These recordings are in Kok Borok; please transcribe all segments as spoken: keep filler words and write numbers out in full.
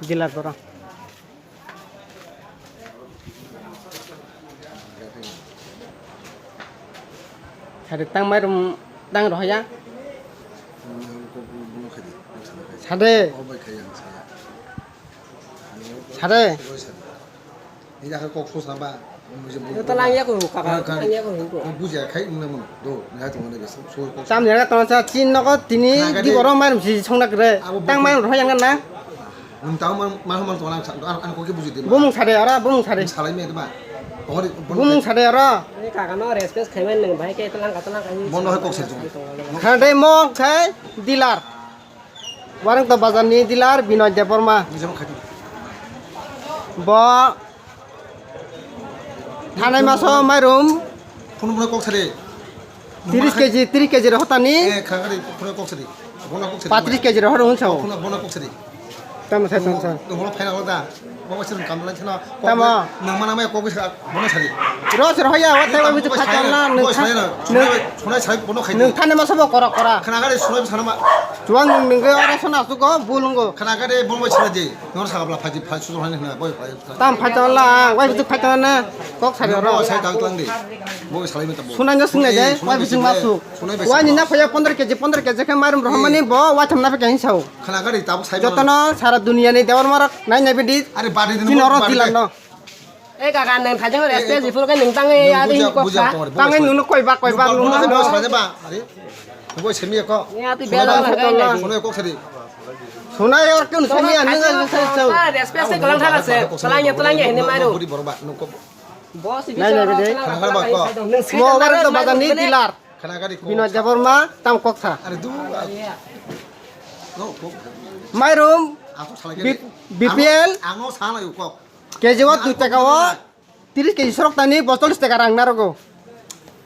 Dealer borok. Sade tang mairum tang rohya. Sade. Sade. Joto lang ya ko, kaka, lang ya ko, ko. Buja khai nang mano. Do, ya tong ne so, so ko. Tam ya tong sa chin no ko tini di borok mairum si song na kre. Tang mairum rohya na. Nwng tamo man, man, man tongna ang sa-, ang, ang kokhe buji di. Bumung sade oro, bumung sade. Salai me ba. Bumung sade oro. Ni kaka no respect khaimani nwng bai khe tlang ka tlang ka. Bono hai kok se jong. Khade mo khai dealer. Warang to bazar ni dealer Binoy Debbarma. Ni jong khati. Bo thanai maso mairum. Phunu bono kok sade. Tris kg, tris kg rok hotani. Eh, khagari, phunu kok sade. Bono kok sade. Patris kg rok horo unsa. Phunu bono kok sade. Tamo sa, tamo sa. Bono phaina hoda. Bono sir kam lai chana. Tamo. Nang mana mai kok sa, bono sade. Ro sir hoya, wa tai wa bitu khacha na, nung tha-, nung, sunai sai bono khai. Nung thani ma sabo kora kora. Khagari sunai sana ma. Chuang nung nung ge ora sana su go, bu nung go. Khagari bono sade. Nor sa bla phaji phai su hane na, boy phai. Tam phai tong la, wai bitu phai tong na, kok sari oro. Bo sai tang tlang di. Bo salai mata bo. Sunai no sunai de, wai bitu masu. Wai ni na phaya pondro kg, pondro kg khe marum rohmani bo, wai tham na phe kain sao. Khana gari tabuk sai. Jotono sara duniya ni dewar marok nai nai bidi. Are badi din. Tin oro dilan no. Eh, kaka, nang thajang respect jipul ke nang tang e, adi hin kok sa. Tang e nunu koi bak, koi bak, nunu. Are. Bo semi ko. Ya, tu bela lang kai. Sunai kok sari. Sunai or kun sani ani ngai sai chau. Respect se galang thala se. Talang ya, talang ya, hini maru. Budi borok ba, nung kok. Boss, nai, nai, bide. Mo baru to bazar ni dealer. Khana gari ko. Binoy Debbarma, tam kok sa. Are du. No, kok. Mairum. Aku salah gede. B P L. Ang, ang sana yuk kok. K G o dui taka o. Tris kg sorok tani bo chollish taka rang narogo.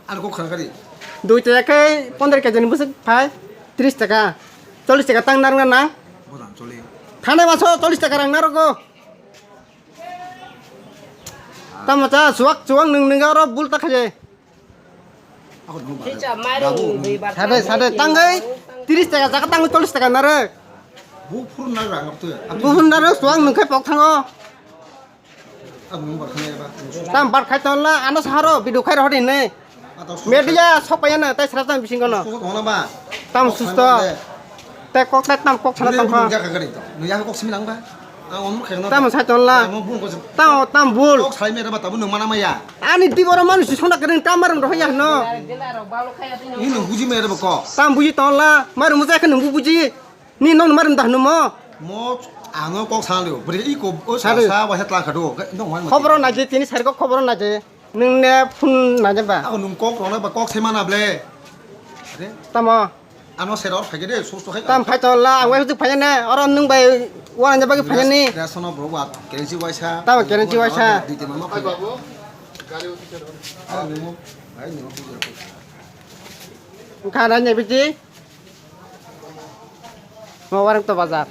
Ar kok khana gari. Dui taka khe pondro kg ni bwswk phai tris taka. Chollish taka tang narwkna nang. Bodan choli. Thanai maso chollish taka rang narogo. Tamo cha chuak chuak nwng nwng oro bul ta khaje. Ako nung ba. Sade sade tangwi tris taka jaga tangwi chollish taka narwk. Bu phuru narwk rang tu. Bu phuru narwk chuak nwng khe pok thango. Tam bar khai tong la, ano saharo video khai rohor hinwi. Media sok paya na, tai sra tang bisingo no. Tam susto. Tai kok tai tam kok sana tong kha. Tam sai tong la. Tam, tam bul. Ani di boro manu si sona kering tam marum rohya no. Tam buji tong la, marum mujai khe nungbu buji. Ni nong marim dah numo? Mo ano kok sana leo. Beri iko o sa waisa tlang khado. Khoboro naje tini sari kok khoboro naje. Nung ne phun naje ba? Ako nung kok rona ba kok sai mana ble. Tamo. Ano sero phai de sus to khai. Tam phai to la ang wai tu phai ne. Oro nung bai wana je bagi phai ni. Resono bro wa kerensi waisa. Tamo kerensi waisa. Di te mama phai. Khana ne biti. Mo warang to bazar.